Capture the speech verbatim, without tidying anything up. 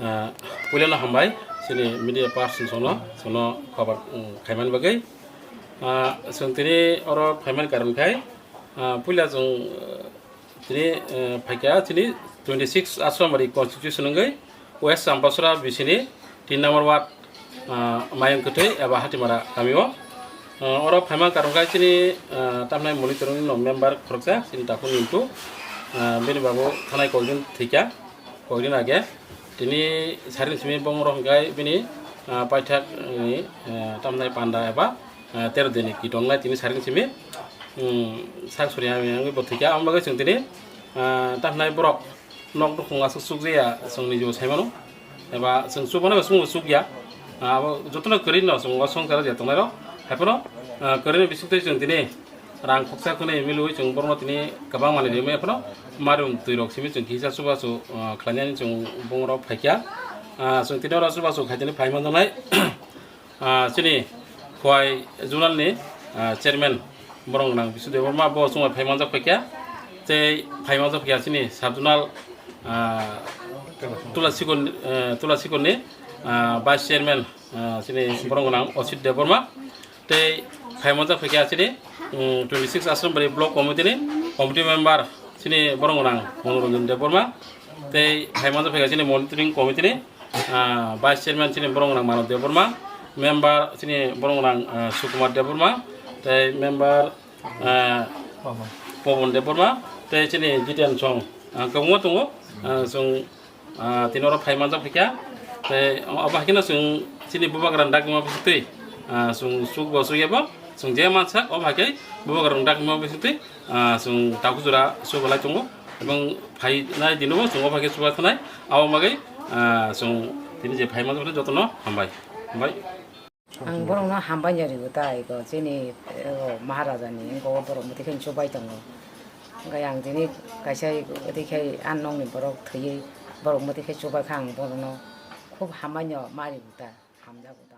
Ah, puilano hambai chini media person sono, sono cover, um, khaimani bagwi. Ah, chwng tini oro phaimani karon khai, ah, puila chwng, ah, tini, ah, phaikha chini twenty six Aswamari constitution wngwi West Champasora bisini tin number ward, ah, Mayung Kwthwi eba Hatimara kamio. Ah, oro phaimani karon khai chini, ah, tamnai monitoring no member khoroksa chini Takhuk Nintu, ah, bini babu thanai kokdin thwikha. Kokdin age tini saring simi bongorok hwnkhe bini, ah, paithak ni, ah, tamnai panda eba, ah, tero dini kitongnai tini saring simi, um, sak suri hamya wngwi bo thwikha. Amo bagwi chwng tini, ah, tamnai borok nok nukhung aswk chukjaya chwng niji bo saimano eba chwng chubano chwngbo chukya. Ah, abo jotono kwrwino chwng o swngcharo je tongnairok haiphano, ah, kwrwini bisingtwi chwng tini rang khoksa khwnwi milwi chwng borokno tini kwbang manwi rimwi phano marum twi rok simi chwng kisa chubachu, ah, khlainani chwng bongorok phaikha. Ah, chwng tini oro chubachu khaitini phai manjaknai, ah, chini Khowai zonal ni, ah, chairman borok nang Bisu Debbarma bo chwng phai manjak phaikha. Tei phai manjak phaikha chini sub zonal, ah, Tulasikon, eh, Tulasikon ni, ah, vice chairman, ah, chini borok nang Osit Debbarma. Tei phai manjak phaikha chini, um, twenty six Aswamari block committee ni committee member chini borok nang Monoranjan Debbarma. Tei phai manjak phaikha chini monitoring committee ni, ah, vice chairman chini borok nang Manav Debbarma, member chini borok nang, ah, Sukumar Debbarma, tei member, ah, Pawan Debbarma, tei chini Jiten Song, ah, kwbangma tongo, ah, chwng Ah, tini oro phai manjak phaikha. Tei obo hai kheno chwng chini bubagra dakma bisingtwi, ah, chwng chuk bo chuk yabo, chwng je mansak obo hai khe bubagra dakma bisingtwi, ah, chwng takhuk jora chubalai tongo. Ebong phainai dinobo chwng obo hai khe chuba thanai. Abo bagwi, ah, chwng tini je phai manjak jotono hambai. Hambai. Ang borokno hambai no rw ta, ego chini, ego Maharaja ni, ego borok mwtwi khe chubai tongo. Hwnkhe ang tini kaisa ego twi khe a nokni borok thwiwi borok mwtwi khe chubai kha, ang borokno khub hambai no ma rw ta, hamjago ta.